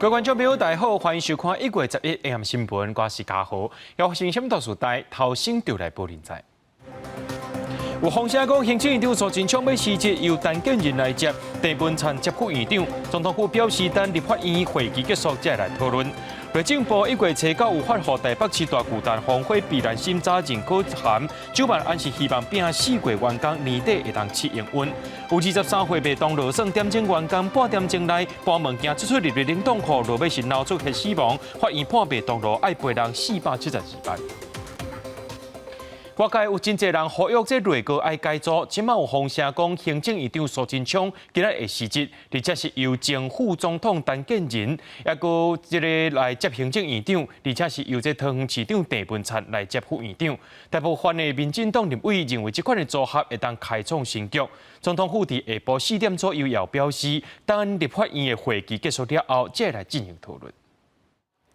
各位觀眾朋友，大家好，歡迎收看1月11 AM 新聞，我是嘉豪。要發生什麼大事代，頭先就來報您知。有風聲講，行政院長蘇貞昌欲辭職，由陳建仁來接，鄭文燦接副院長。總統府表示，等立法院會期結束再來討論。內政部1月初九有發予台北市大巨蛋防火避難審查認可函，主辦案是希望拼四月完工，年底會當試營運。有23歲袂當落算點鐘完工，半點鐘內搬物件出出入入冷凍庫，落尾是鬧出血死亡，法院判麥當勞愛賠人472萬。外界有真濟人呼籲這內閣愛改組，這馬有風聲講行政院長蘇貞昌今仔會辭職，而且是由前副總統陳建仁，抑閣這个來接行政院長，而且是由這桃園市長鄭文燦來接副院長。大部分的民進黨立委認為這款的組合會當開創新局。總統府佇下晡4點左右也表示，等立法院的會期結束了後，再來進行討論。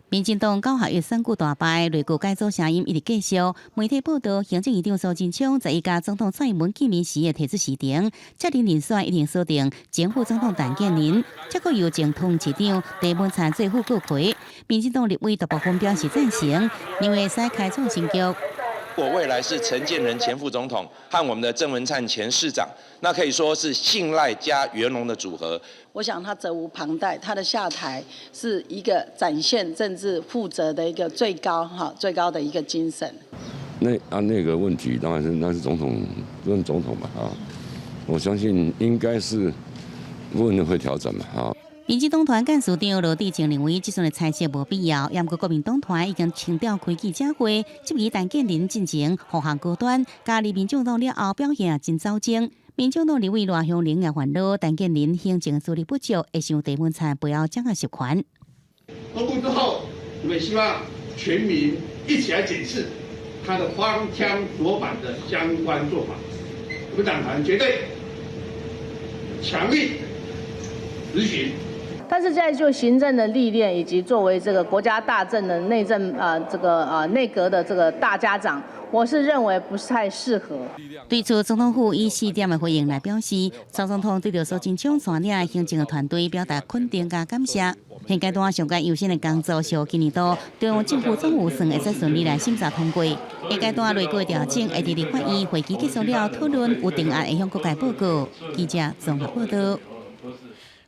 民進黨九合一選舉大敗，內閣改組聲音一直繼續。媒體報道，行政院長蘇貞昌十一佮總統蔡英文見面時會提出辭呈，接任人選已經鎖定前副總統陳建仁，這閣由前桃園市長鄭文燦做副閣揆。民進黨立委大部分表示贊成，認為會使開創新局。我未來是陳建仁前副總統和我們的鄭文燦前市長，那可以說是信賴加圓融的組合。我想他責無旁貸，他的下台是一個展現政治負責的一個最高哈最高的一個精神。那啊那個問題當然是那是總統問總統嘛啊，我相信應該是問會調整嘛啊。民進黨團幹事長羅致政認為，這陣的猜測無必要。毋過國民黨團已經強調開記者會，質疑陳建仁進前護航高端，加入民眾黨了後表現真走鐘。民眾黨立委賴香伶也煩惱，陳建仁行政資歷不足，會傷鄭文燦背後掌握實權。公布之後，我們希望全民一起來檢視他的荒腔走板的相關做法。我們黨團絕對強力執行。但是在就行政的歷練，以及作為這個國家大政的內政啊，這個啊內閣的這個大家長，我是認為不太適合。對此，總統府以4點的回應來表示，蔡總統對著蘇貞昌帶領行政的團隊表達肯定佮感謝。現階段上蓋優先的工作是今年度中央政府總預算會使順利來審查通過。下階段內閣調整會佇立法院會期結束了討論，有定案會向國會報告。記者綜合報道。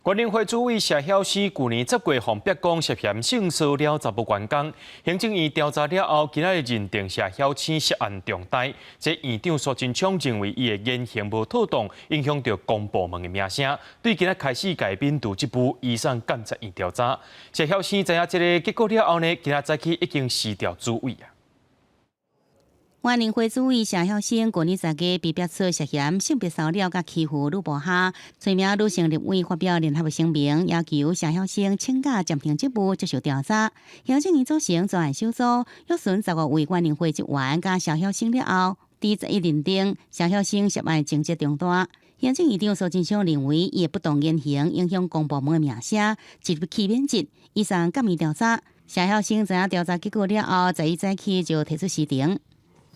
原民會主委謝曉星舊年10月予逼供涉嫌性騷擾查埔員工，行政院調查了後，今仔日認定謝曉星涉案重大。這院長蘇貞昌認為伊的言行無妥當，影響著公部門的名聲，對今仔開始共免除職務，移送監察院調查。謝曉星知影這个結果了後呢，今仔早起已經辭掉主委啊。原民會主委謝曉星舊年10月被逼出涉嫌性別騷擾佮欺負女部下，揣名女性立委發表聯合聲明，要求謝曉星請假暫停職務接受調查。行政院組成專案小組，約詢15位原民會職員佮謝曉星了後，佇11認定謝曉星涉案情節重大。行政院長蘇貞昌認為，伊的不當言行影響公部門的名聲，即日起免職，移送監院調查。謝曉星知影調查結果了後，11早起就提出辭呈。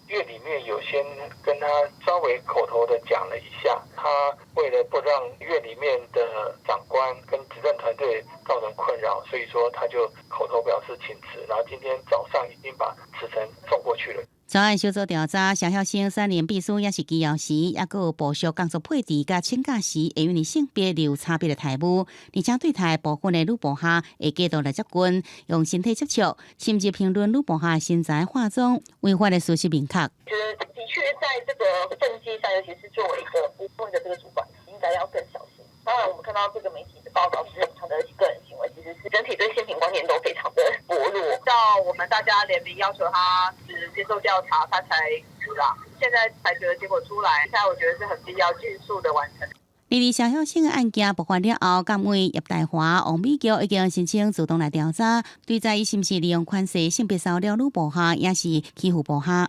院裡面有先跟他稍微口頭的講了一下，他為了不讓院裡面的長官跟執政團隊造成困擾，所以說他就口頭表示請辭，然後今天早上已經把辭呈送過去了。專案小組調查，謝曉星擔任秘書抑是機要時，抑閣有部屬工作配置佮請假時，會因為性別有差別的待遇，而且對待部分的女部下會過度來接近，用身體接觸，甚至評論女部下身材、化妝，違法的事實明確。覺得的確在這個政績上，尤其是作為一個部門的這個主管，應該要更小心。當然，我們看到這個媒體的報道，是他的個人行為，其實是整體對性平觀念都非常的薄弱。到我們大家聯名要求他接受調查，他才辭啦。現在才覺得結果出來，現在我覺得是很必要盡速的完成。而謝曉星的案件爆發了後，監委葉大華、王美菊已經申請自動來調查，追查伊是毋是利用權勢性別騷擾女部下，抑是欺負部下。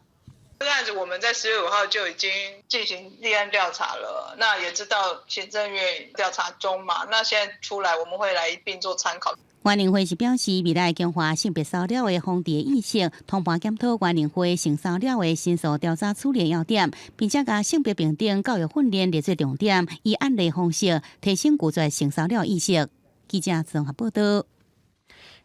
這個案子我們在10月5號就已經進行立案調查了，那也知道行政院調查中嘛，那現在出來我們會來一併做參考。原民會是表示，未來強化性別騷擾的防治意識，通盤檢討原民會性騷擾的申訴調查處理要點，並且共性別平等教育訓練列做重點，以案例方式提升拒絕性騷擾意識。記者綜合報道。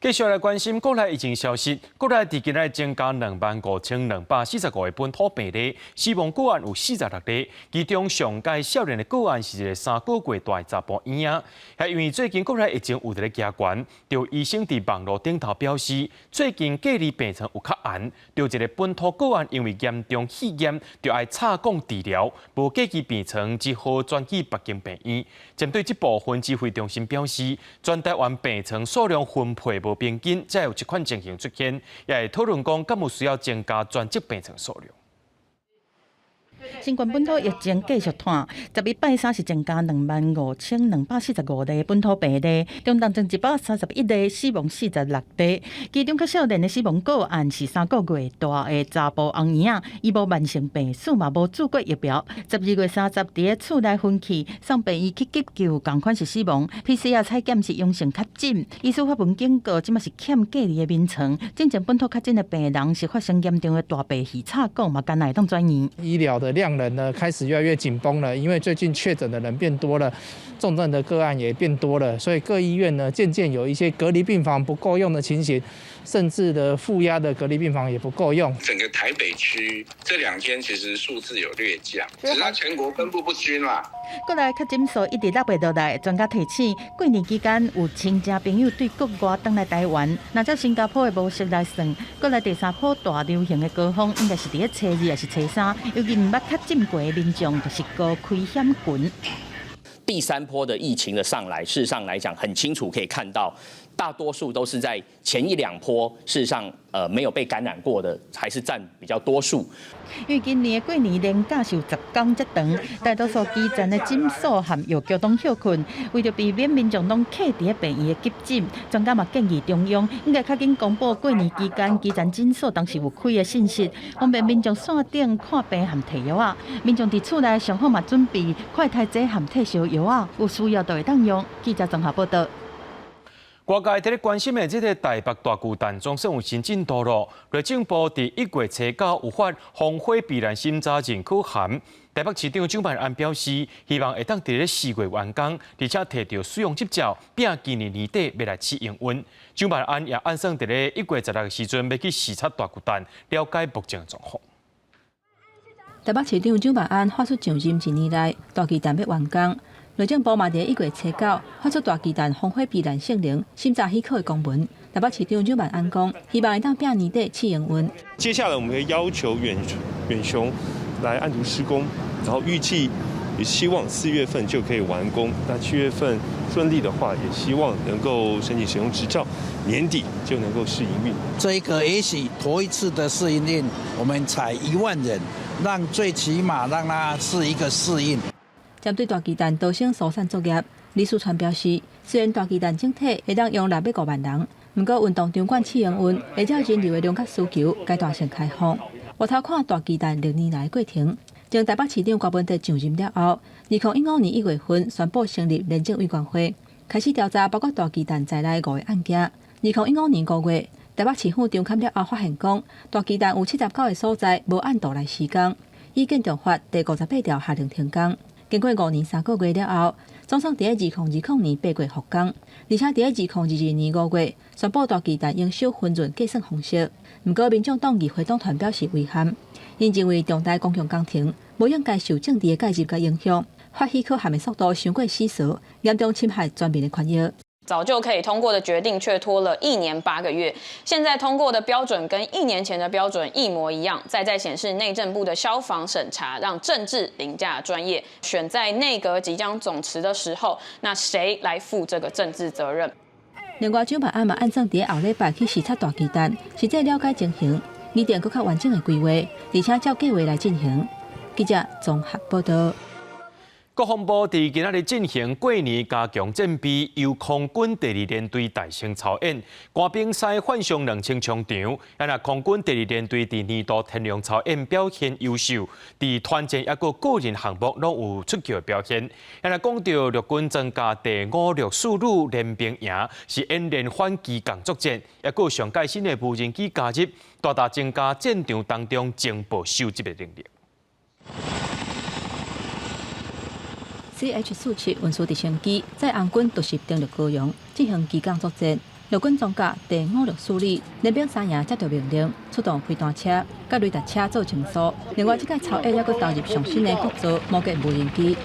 繼續來關心國內疫情消息，國內佇今仔日增加25,245個本土病例，死亡個案有46例，其中上蓋少年的個案是一個3個月大的查埔嬰仔。係因為最近國內疫情有佇咧加懸，就醫生佇網路頂頭表示，最近隔離病床有較絚，就一個本土個案因為嚴重肺炎，就愛插管治療，無過期病床只好轉去別間病院。針對這部分，指揮中心表示，全台灣病床數量分配無平均，才有這款情形出現，也會討論講，敢有需要增加專職病床數量。新冠本土疫情繼續湠，11拜三是增加25,245例本土病例，中重症131例，死亡46例。其中較少年的死亡個案是3個月大的查埔翁嬰仔，伊無慢性病史嘛，無注過疫苗。12月30佇咧厝內昏去，送病院去急救，仝款是死亡。PCR 採檢是陽性確診，醫師發文警告，這馬是欠隔離的眠床。真正本土確診的病人是發生嚴重的大白肺插管嘛，敢若會當轉院。醫療的量能呢開始越來越緊繃了，因為最近確診的人變多了，重症的個案也變多了，所以各醫院呢漸漸有一些隔離病房不夠用的情形，甚至的負壓的隔離病房也不夠用。整個台北區這兩天其實數字有略降，只是它全國分布不均啦。國內確診數一直落袂落來，專家提醒，過年期間有親戚朋友對國外轉來台灣，若照新加坡的模式來算，國內第三波大流行的高峰應該是佇咧初二抑是初三，尤其毋捌確診過的民眾，就是高危險群。第三波的疫情的上來，事實上來講，很清楚可以看到，大多數都是在前一兩波，事實上，沒有被感染過的，還是佔比較多數。因為今年的過年連假是有10天遮長，大多數基層的診所和藥局攏歇睏，為著避免民眾攏徛佇咧病院的急診，專家嘛建議中央應該較緊公布過年期間基層診所當時有開的信息，方便民眾線頂看病和提藥仔。民眾佇厝內上好嘛準備快篩劑和退燒藥仔，有需要就會當用。記者綜合報道。外界佇咧關心的這個台北大巨蛋總算有新進度咯。內政部佇1月初9有發防火避難審查認可函，台北市長蔣萬安表示，希望會當佇咧4月完工，而且提著使用執照，拼今年年底欲來試營運。蔣萬安也按算佇咧1月16的時陣，欲去視察大巨蛋，了解目前的狀況。台北市長蔣萬安發出上任一年內大巨蛋欲完工。內政部嘛佇1月初9發出大巨蛋防火避難性能審查許可的公文。台北市長蔣萬安講，希望會當拼年底試營運。接下來我們會要求遠遠雄來按圖施工，然後預計也希望4月份就可以完工。那7月份順利的話，也希望能夠申請使用執照，年底就能夠試營運。這一個也許頭一次的試營運，我們採1萬人，讓最起碼讓它是一個適應。針對大巨蛋逃生疏散作業，李樹川表示，雖然大巨蛋整體會當容納欲5萬人，毋過運動場館試營運會照人流的量佮需求，階段性開放。回頭看大巨蛋歷年來過程，從台北市長柯文哲上任了後，2015年1月份宣布成立廉政委員會，開始調查包括大巨蛋在內五個案件。2015年5月，台北市府調勘了後發現講，大巨蛋有79個所在無按圖來施工，依建築法第58條下令停工。經過5年3個月了後，總算佇2020年8月復工，而且佇2022年5月宣布大巨蛋營收分潤計算方式。毋過，民眾黨議會黨團表示遺憾，𪜶認為重大公共工程無應該受政治的介入佮影響，發許可函的速度傷過死趖，嚴重侵害全民的權益。早就可以通過的決定，卻拖了1年8個月。現在通過的標準跟一年前的標準一模一樣，再再顯示內政部的消防審查讓政治凌駕專業。選在內閣即將總辭的時候，那誰來負這個政治責任？另外，蔣萬安嘛按算佇後禮拜去視察大巨蛋，實際了解情形，擬定閣較完整的規劃，而且照計劃來進行。記者綜合報道。國防部佇今仔日進行過年加強戰備，由空軍第二聯隊大聲操演，官兵師換上2000槍場。啊若空軍第二聯隊佇年度天龍操演表現優秀，佇團戰抑閣個人項目攏有出奇的表現。啊若講著陸軍裝甲第564旅練兵營是演練反機共作戰，抑閣上蓋新的無人機加入，大大增加戰場當中情報收集的能力。 CH-47運輸直升機載紅軍突襲登陸高雄，進行機降作戰。陸軍裝甲第五六師旅連兵三營接到命令，出動飛彈車、佮雷達車做清掃。另外，這擺超越猶閣投入上新的國造摩羯無人機。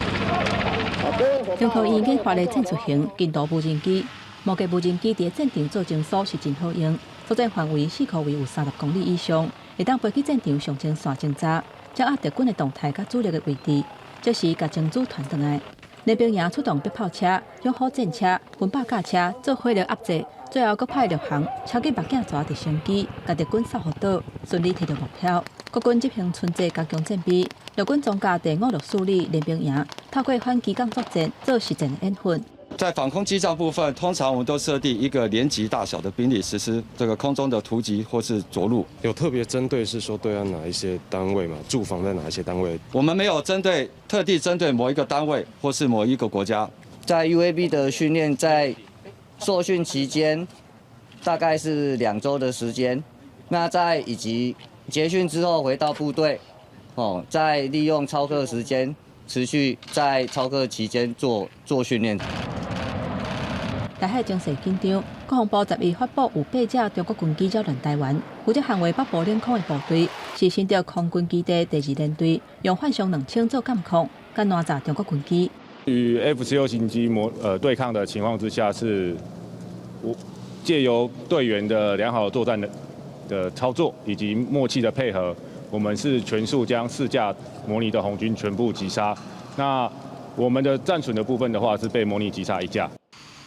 中科院研發的戰術型近導無人機，摩羯無人機佇戰場做清掃是真好用，作戰範圍四箍圍有30公里以上，會當飛去戰場上前線偵查，掌握敵軍的動態佮主力的位置，即時共情資傳轉來。聯兵營出動迫炮車、勇虎戰車、分百架車做火力壓制，最後閣派陸航超級目鏡蛇直升機，共敵軍掃予倒，順利提著目標。國軍執行春季加強戰備，陸軍裝甲第五六師旅聯兵營透過反機降作戰做實戰演訓。在防空機戰部分，通常我們都設定一個連級大小的兵力實施這個空中的突擊或是着陸。有特別針對是說對岸哪一些單位嗎？駐防在哪一些單位？我們沒有針對特地針對某一個單位或是某一個國家。在 UAV 的訓練，在受訓期間大概是2週的時間。那在以及結訓之後回到部隊，哦，再利用操課時間，持續在操課期間做訓練。台海情勢緊張，國防部11發布有八架中國軍機擾亂台灣，負責捍衛北部領空的部隊是新竹空軍基地第二聯隊，用幻象2000做監控，共攔截中國軍機。與 F-16型機模對抗的情況之下，是我借由隊員的良好作戰的操作以及默契的配合，我們是全數將四架模擬的紅軍全部擊殺。那我們的戰損的部分的話，是被模擬擊殺一架。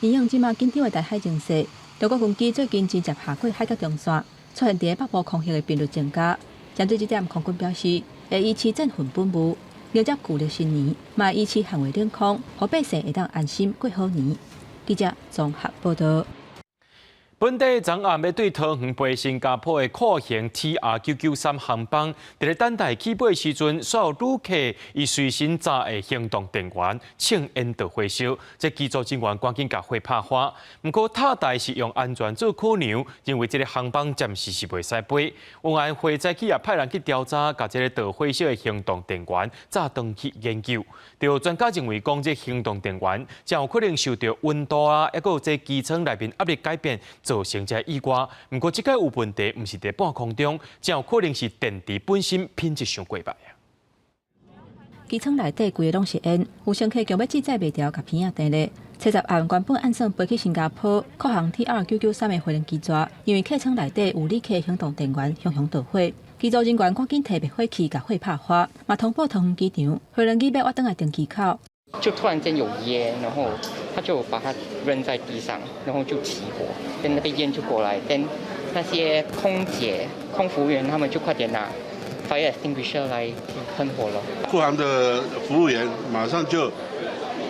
因應這馬緊張的台海情勢，中國軍機最近真濟下過海峽中線，出現佇北部空域的頻率增加。針對這點，空軍表示會維持戰訓本務，迎接舊曆新年，嘛維持捍衛領空，予百姓會當安心過好年。記者綜合報道。本地昨暗欲對桃園飛新加坡的酷航 TR993航班，佇咧等待起飛時陣，所有旅客伊隨身紮的行動電源衝煙著火燒，這機組人員趕緊共火拍花。毋過塔台是用安全做考量，認為這个航班暫時是袂使飛。運安會早起也派人去調查，共這个著火燒的行動電源炸轉去研究。著專家認為講，這行動電源真有可能受著溫度啊，抑閣有這機艙內面壓力改變，造成這意外。毋過這擺有問題，毋是佇半空中，真有可能是電池本身品質傷過歹啊。機艙內底規个攏是煙，有乘客強欲志在袂牢，共鼻仔硩咧。七十暗原本按算飛去新加坡酷航 TR993的飛行機座，因為客艙內底有旅客行動電源熊熊著火，機組人員趕緊提滅火器共火拍花，嘛通報桃園機場，飛行機欲倚轉來停機口。就突然間有煙，然後他就把它扔在地上，然後就起火，then 那個煙就過來，then 那些空姐、空服員他們就快點拿 fire extinguisher 來噴火了。酷航的服務員馬上就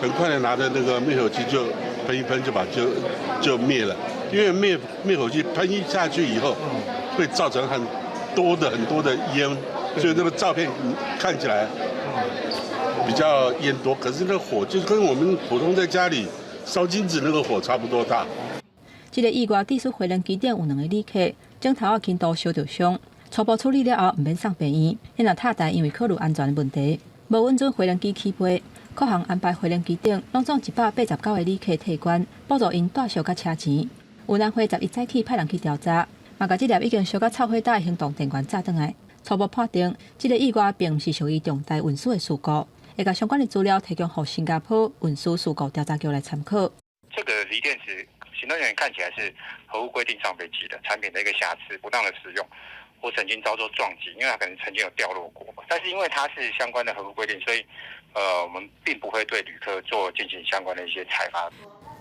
很快的拿着那個滅火器就噴一噴，就把就滅了。因為滅火器噴一下去以後，會造成很多的很多的煙，所以那個照片看起來比較煙多，可是那火就跟我們普通在家裡燒金紙那個火差不多大。這个意外，致使飛行機頂有兩个旅客，枕頭仔輕度燒著傷，初步處理了後，毋免送病院。因塔台因為考慮安全問題，無允准飛行機起飛。酷航安排飛行機頂攏總189個旅客退關，補助𪜶帶燒佮車錢。運安會11早起派人去調查，嘛共這粒已經燒甲臭火焦的行動電源炸轉來。初步判定，這个意外並毋是屬於重大運輸的事故，會共相關的資料提供予新加坡運輸事故調查局來參考。這個鋰電池行動電源看起來是合乎規定上飛機的產品的一個瑕疵、不當的使用，或曾經遭受撞擊，因為它可能曾經有掉落過。但是因為它是相關的合乎規定，所以我們並不會對旅客做進行相關的一些裁罰。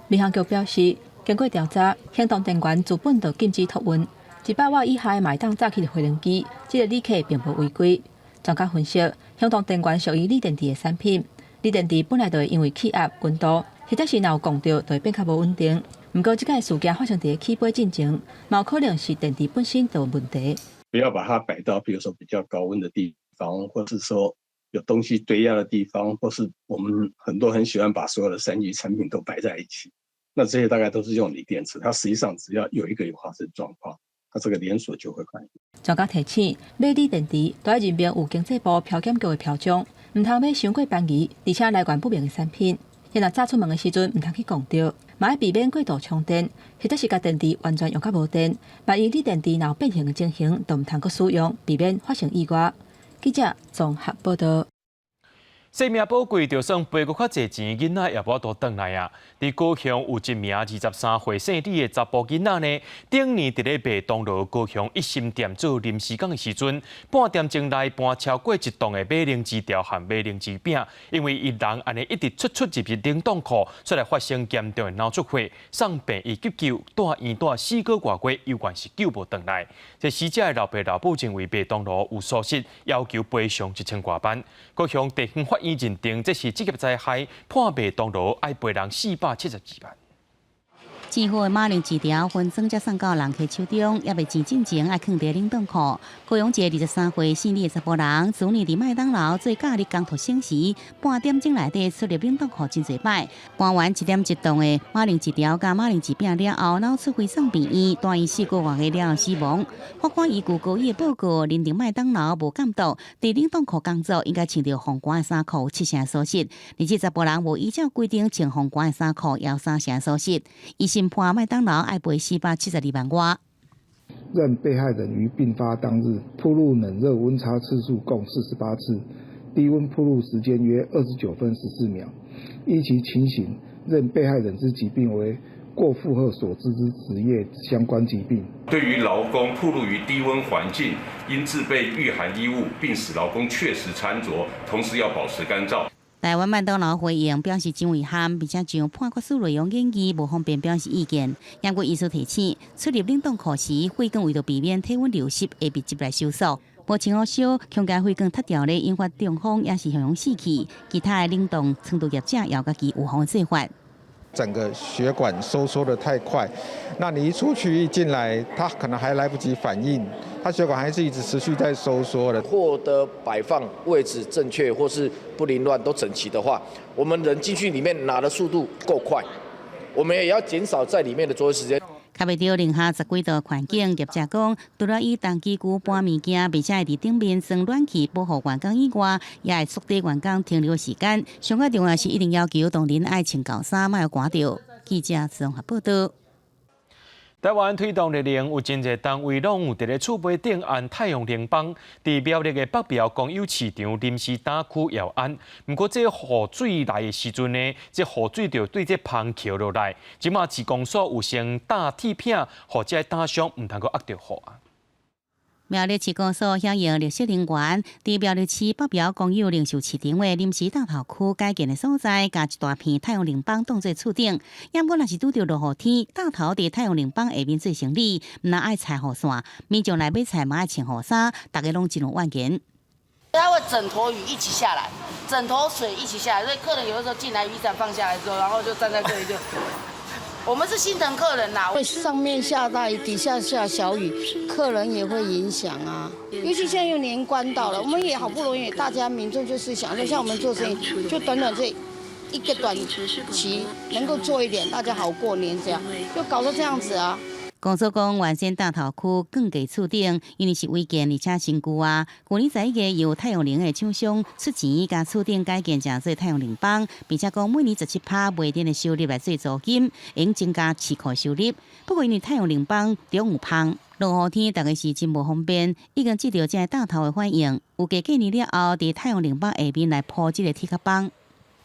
民航局表示，經過調查，行動電源自本就禁止托運，100瓦以下的嘛會當紮去飛行機，這个旅客並無違規。專家分析，行動電源屬於鋰電池的產品，鋰電池本來就會因為氣壓、溫度，或者是若有摃著，就會變較無穩定。毋過，這擺事件發生佇起飛進前，嘛有可能是電池本身就有問題。不要把它擺到，比如說比較高溫的地方，或是說有東西堆壓的地方，或是我們很多很喜歡把所有的3C 產品都擺在一起。那這些大概都是用鋰電池，它實際上只要有一個有發生狀況，它這個連鎖就會反應。專家提醒，買鋰電池都愛認明有經濟部標檢局的標章，毋通買傷過便宜，而且來源不明的產品。若早出門的時陣，毋通去摃著，嘛愛避免過度充電，或者是共電池完全用甲無電。萬一鋰電池若有變形的情形，就毋通閣使用，避免發生意外。記者綜合報道。生命寶貴，就算賠閣較濟錢，囡仔也無法度轉來啊！佇高雄有一名23歲姓李的查埔囡仔呢，頂年佇咧麥當勞高雄一心店做臨時工的時陣，半點鐘內搬超過一棟的馬鈴薯條和馬鈴薯餅，因為伊人按呢一直出出入入冷凍庫，煞來發生嚴重的腦出血，送病院急救，蹛院蹛4個外月，猶原是救無轉來。這死者的老爸老母認為麥當勞有疏失，要求賠償1000外萬。高雄地方法院認定這是職業災害，判麥當勞愛賠人472萬。煎好的馬鈴薯條分裝才送到人客手中，猶未煎進前愛囥佇冷凍庫。高雄一個23歲姓李的查埔人，去年佇麥當勞做假日工圖省時，半點鐘內底出入冷凍庫真濟擺，搬完一點一棟的馬鈴薯條佮馬鈴薯餅了後，腦出血送病院，蹛院4個外了後死亡。法官依據高醫的報告，認定麥當勞無監督，佇冷凍庫工作應該穿著防寒的衫褲，七成疏失。而這查埔人無依照規定穿防寒的衫褲，也有三成疏失。一審判麥當勞愛賠472萬外。認被害人於病發當日，暴露冷熱溫差次數共48次，低溫暴露時間約29分14秒。依其情形，認被害人之疾病為過負荷所致之職業相關疾病。對於勞工暴露於低溫環境，應自備禦寒衣物，並使勞工確實穿着，同時要保持乾燥。台灣麥當勞回應表示真遺憾，並且將判決書內容研議無方便表示意見。不過醫師提醒，出入冷凍庫時，火管為著避免體溫流失，會密集來收縮。無穿予燒，強共火管脫掉咧，引發中風，也是形容死去。其他的冷凍倉儲業者也有家己預防做法。整個血管收縮得太快，那你一出去一進來，它可能還來不及反應，它血管還是一直持續在收縮的。貨的擺放位置正確或是不凌亂都整齊的話，我們人進去裡面拿的速度夠快，我們也要減少在裡面的作業時間。較袂著零下十幾度環境，業者講，除了以重機具搬物件，並且會佇頂面裝暖氣保護員工以外，也會縮短員工停留時間。上較重要是一定要求同仁愛穿厚衫，莫予寒著。記者綜合報道。台灣推動熱能有真濟單位攏有佇咧厝尾頂安太陽能板，佇苗栗的北苗公有市場臨時搭區也有安。毋過這雨水來的時陣呢，這雨水就對這芳墾落來。這馬市公所有先搭鐵片，予這個擔箱毋通閣壓著雨啊。苗栗市公所響應綠色能源，佇苗栗市北苗公有零售市場的臨時搭頭區改建的所在，共一大片太陽能板當做厝頂。毋過若是拄著落雨天，搭頭佇太陽能板下面做生理，毋但愛拆雨傘，民眾來買菜嘛愛穿雨衫，大家攏真有怨言。它會整坨雨一起下來，整坨水一起下來，所以客人有的時候進來雨傘放下來之後，然後就站在這裡就。我們是心疼客人啦，會上面下大雨，底下下小雨，客人也會影響啊。尤其現在又年關到了，我們也好不容易，大家民眾就是想說，像我們做生意，就短短這一個短期能夠做一點，大家好過年這樣，就搞到這樣子啊。公所講，原先搭頭區更加厝頂，因為是違建而且新舊啊。去年11月由太陽能的廠商出錢，共厝頂改建成做太陽能板，並且講每年17趴賣電的收入來做租金，會增加市庫收入。不過因為太陽能板中有芳，落雨天逐家是真無方便，已經接著這个搭頭的反應。有計過年了後，佇太陽能板下面來鋪這个鐵殼板。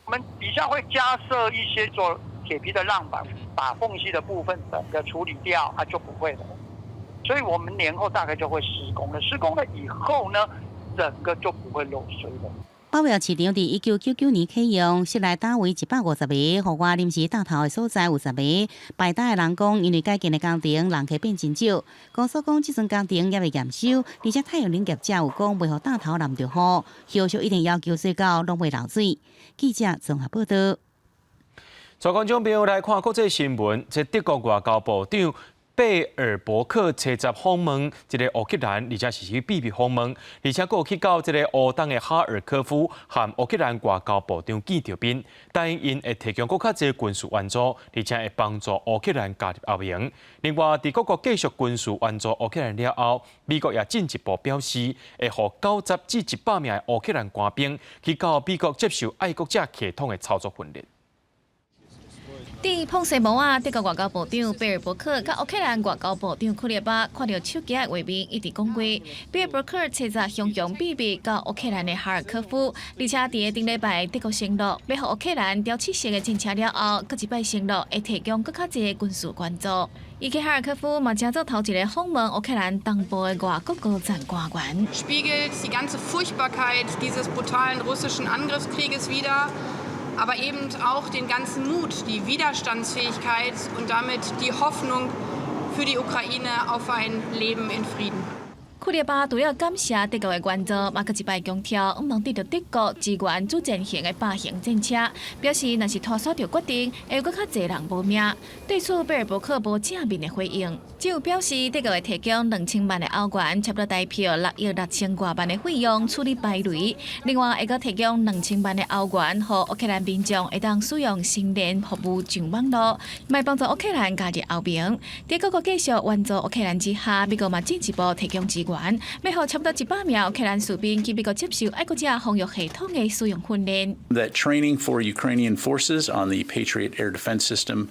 我們底下會加設一些做鐵皮的浪板，把縫隙的部分整個處理掉，它就不會了。所以我們年後大概就會施工了。施工了以後呢，整個就不會漏水了。北苗市場佇1999年啟用，室內單位150個，戶外臨時搭頭的所在有10個。擺擔的人講，因為改建的工程，人客變真少。公所講，這陣工程猶未驗收，而且太陽能業者有講，袂予搭頭淋著雨，後續一定要求做到攏袂漏水。記者綜合報道。帶觀眾朋友來看國際新聞，這德國外交部長貝爾伯克初十訪問這個烏克蘭，而且是去秘密訪問，而且閣有去到這个烏東的哈爾科夫和烏克蘭外交部長見著面，答應𪜶會提供閣較濟軍事援助，而且會幫助烏克蘭加入歐盟。另外，佇各國繼續軍事援助烏克蘭了後，美國也進一步表示，會予90至100名的烏克蘭官兵去到美國接受愛國者系統的操作訓練。佇膨西摩啊，德國外交部長貝爾伯克佮烏克蘭外交部長庫列巴看著手機的畫面，一直講話。貝爾伯克初十雄雄秘密到烏克蘭的哈爾科夫，而且佇頂禮拜德國承諾欲予烏克蘭雕七型的戰車了後，閣一擺承諾會提供閣較濟軍事援助。伊去哈爾科夫嘛，成做頭一個訪問烏克蘭東部的外國高層官員。 Spiegelt die ganze Furchtbarkeit dieses brutalen russischen Angriffskrieges wider, aber eben auch den ganzen Mut, die Widerstandsfähigkeit und damit die Hoffnung für die Ukraine auf ein Leben in Frieden. 庫列巴除了感謝德國的援助，嘛閣一擺強調，向望得著德國支援主戰型的百型戰車，表示若是拖捒著決定，會有閣較濟人無命。對此，貝爾伯克無正面的回應，只有表示德國會提供2000萬的歐元，差不多台幣6億6千外萬的費用處理排雷。另外，會閣提供2000萬的歐元，予烏克蘭民眾會當使用新聯服務上網路，嘛幫助烏克蘭加入歐盟。佇各國繼續援助烏克蘭之下，美國嘛進一步提供支援，欲予差不多100名烏克蘭士兵去美國接受愛國者防禦系統的使用訓練。 That training for Ukrainian forces on the Patriot Air Defense System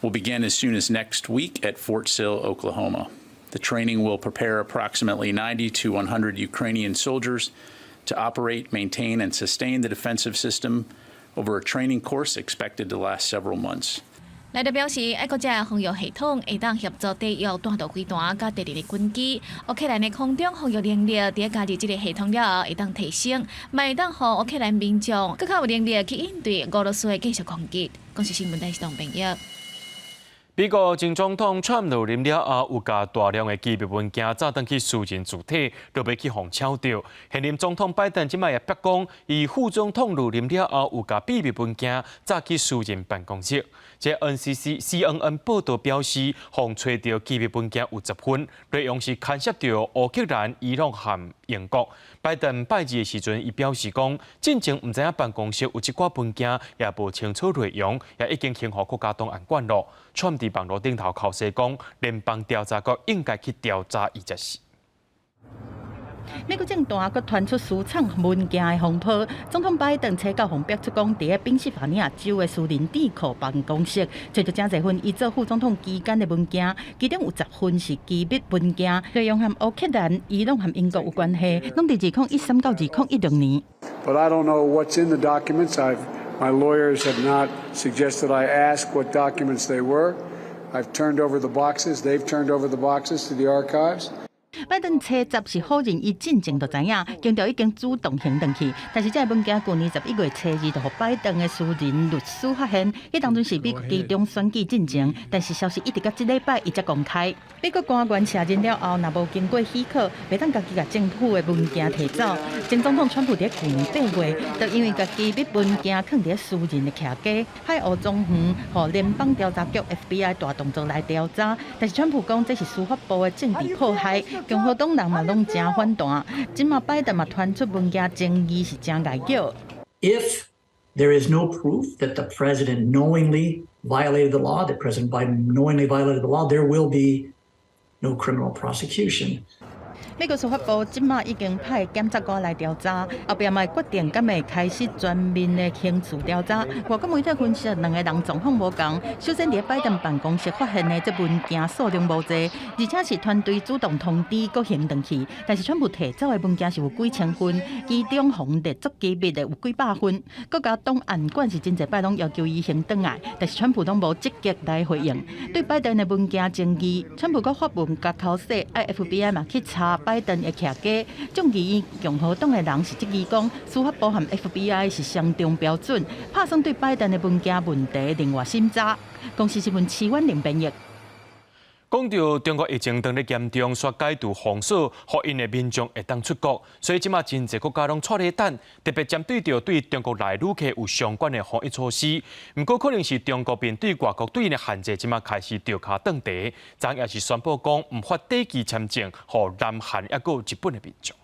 will begin as soon as next week at Fort Sill, Oklahoma. The training will prepare approximately 90 to 100 Ukrainian soldiers to operate, maintain, and sustain the defensive system over a training course expected to last several months. 萊德表示，愛國者防禦系統會當協助抵禦彈道飛彈佮敵人的軍機。烏克蘭的空中防禦能力，佇加入這个系統了後，會當提升，嘛會當予烏克蘭民眾閣較有能力去應對俄羅斯的繼續攻擊。公視新聞台是董編譯。美國前總統川普落任了後，有共大量的機密文件早轉去私人住體，都欲去予抄著。現任總統拜登這擺也逼講，伊副總統落任了後，有共秘密文件早去私人辦公室。這 NCC、CNN 報道表示，予揣著機密文件有10份，內容是牽涉著烏克蘭、伊朗和英國。拜登拜二的時陣，伊表示講，進前毋知影辦公室有這寡文件，也無清楚內容，也已經先予國家檔案館囉。川普佇網路頂頭剾洗講，聯邦調查局應該去調查伊才是。美國政壇閣傳出私藏文件的風波，總統拜登初九予逼出講，佇賓夕法尼亞州的私人智庫辦公室，揣著誠濟份伊做副總統期間的文件，其中有十份是機密文件，內容和烏克蘭、伊朗和英國有關係，攏佇2013到2016年。 But I don't know what's in the documents. My lawyers have not suggested I ask what documents they were. I've turned over the boxes. They've turned over the boxes to the archives. 拜登初十是否認伊進前就知影，強調已經主動還轉去。但是這个文件舊年11月初二就予拜登的私人律師發現，彼當陣是美國期中選舉進前，但是消息一直到這禮拜伊才公開。美國官員卸任了後，若無經過許可，袂當家己共政府的文件提走。前總統川普佇舊年8月，就因為共機密文件囥佇私人的徛家海湖莊園，予聯邦調查局 FBI 大動作來調查。但是川普講這是司法部的政治迫害。共和黨人嘛攏誠反彈，這馬拜登嘛傳出文件爭議是誠礙叫。 If there is no proof that the president knowingly violated the law, that President Biden knowingly violated the law, there will be no criminal prosecution. 美國司法部這馬已經派檢察官來調查，後壁嘛會決定敢會開始全面的刑事調查。外國媒體分析，兩個人狀況無仝。首先，佇拜登辦公室發現的這文件數量無濟，而且是團隊主動通知閣還轉去。但是，川普提走的文件是有幾千份，其中予列作機密的有幾百份。國家檔案館是真濟擺攏要求伊還轉來，但是川普攏無積極來回應。對拜登的文件爭議，川普閣發文共剾洗，愛 FBI 嘛去查拜登的徛家。眾議院共和黨的人是質疑講，司法部和 FBI 是雙重標準，拍算對拜登的文件問題另外審查。公視新聞徐婉玲編譯。講著中國疫情當咧嚴重，煞解除封鎖，予𪜶的民眾會當出國，所以這馬真濟國家攏掣咧等，特別針對著對中國來旅客有相關的防疫措施。毋過可能是中國面對外國對𪜶的限制，這馬開始著跤轉趒，昨也是宣布講毋發短期簽證，予南韓抑閣日本的民眾。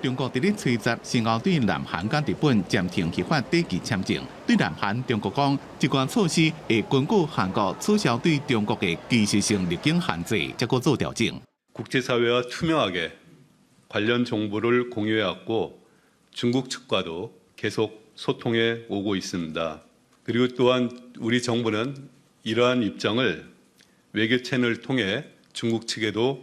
中國佇咧初十先後對南韓佮日本暫停核發短期簽證。對南韓，中國講這項措施會根據韓國取消對中國的歧視性入境限制，才閣做調整。 국제사회와 투명하게 관련 정보를 공유해왔고 중국 측과도 계속 소통해 오고 있습니다. 그리고 또한 우리 정부는 이러한 입장을 외교 채널을 통해 중국 측에도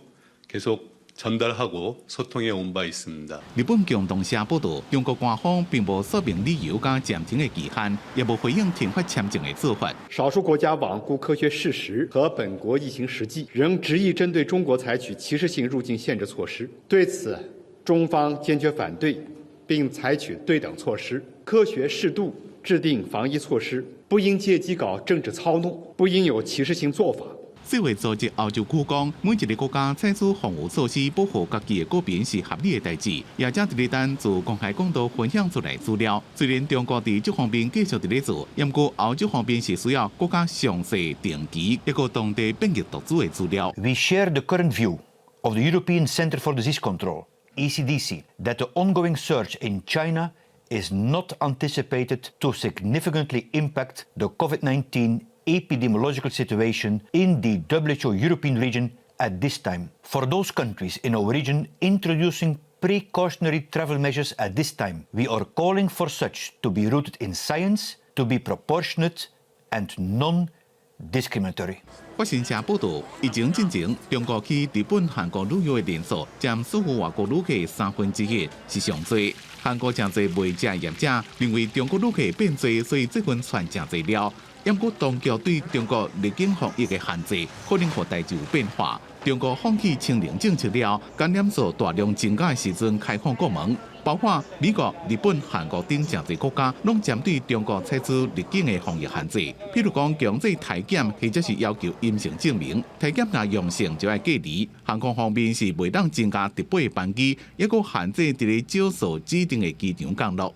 계속 전달하고 소통해 온 바 있습니다。 日本共同社報道，中國官方並無說明理由佮暫停的期限，也無回應停發簽證的做法。少數國家罔顧科學事實和本國疫情實際，仍執意針對中國採取歧視性入境限制措施。對此，中方堅決反對，並採取對等措施，科學適度制定防疫措施，不應借機搞政治操弄，不應有歧視性做法。世衛組織歐洲區講，每一个國家採取防禦措施保護家己的國民是合理的代誌。也正佇咧等自公開管道分享出來資料。雖然中國佇這方面繼續佇咧做，毋過歐洲方面是需要閣較詳細定期一個當地變異毒株的資料。 We share the current view of the European Centre for Disease Control, ECDC, that the ongoing surge in China is not anticipated to significantly impact the COVID-19 epidemiological situation in the WHO European region at this time. For those countries in our region introducing precautionary travel measures at this time, we are calling for such to be rooted in science, to be proportionate and non-discriminatory. 法新社報道，疫情進前，中國去日本、韓國旅遊的人數佔所有外國旅客1/3是上濟。韓國誠濟賣食業者認為中國旅客變濟，所以這份傳誠濟了。毋過當局對中國入境防疫的限制，可能予代誌有變化。中國放棄清零政策了，感染數大量增加的時陣開放國門，包括美國、日本、韓國等誠濟國家，攏針對中國採取入境的防疫限制。譬如講強制體檢，或者是要求陰性證明，體檢若陽性就愛隔離。航空方面是袂當增加直飛班機，抑閣限制佇咧少數指定的機場降落。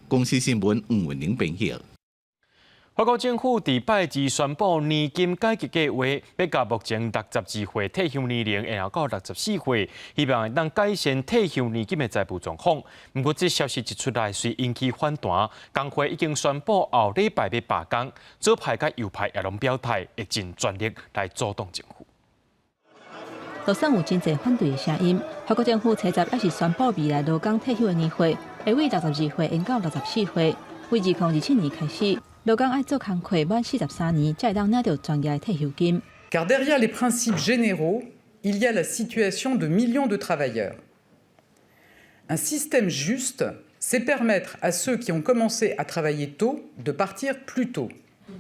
公視新聞吳文玲編譯。法國政府佇拜二宣布年金改革計劃，欲共目前62歲退休年齡延後到64歲，希望會當改善退休年金的財務狀況。毋過，這消息一出來，隨引起反彈。工會已經宣布後禮拜欲罷工，左派佮右派也攏表態，會盡全力來阻擋政府。就算有真濟反對的聲音，法國政府初十猶是宣布未來勞工退休的年歲會對62歲延到64歲，對2027年開始。勞工愛做工課滿43年，才會當領著全額退休金。 Car derrière les principes généraux, il y a la situation de millions de travailleurs. Un système juste, c'est permettre à ceux qui ont commencé à travailler tôt de partir plus tôt.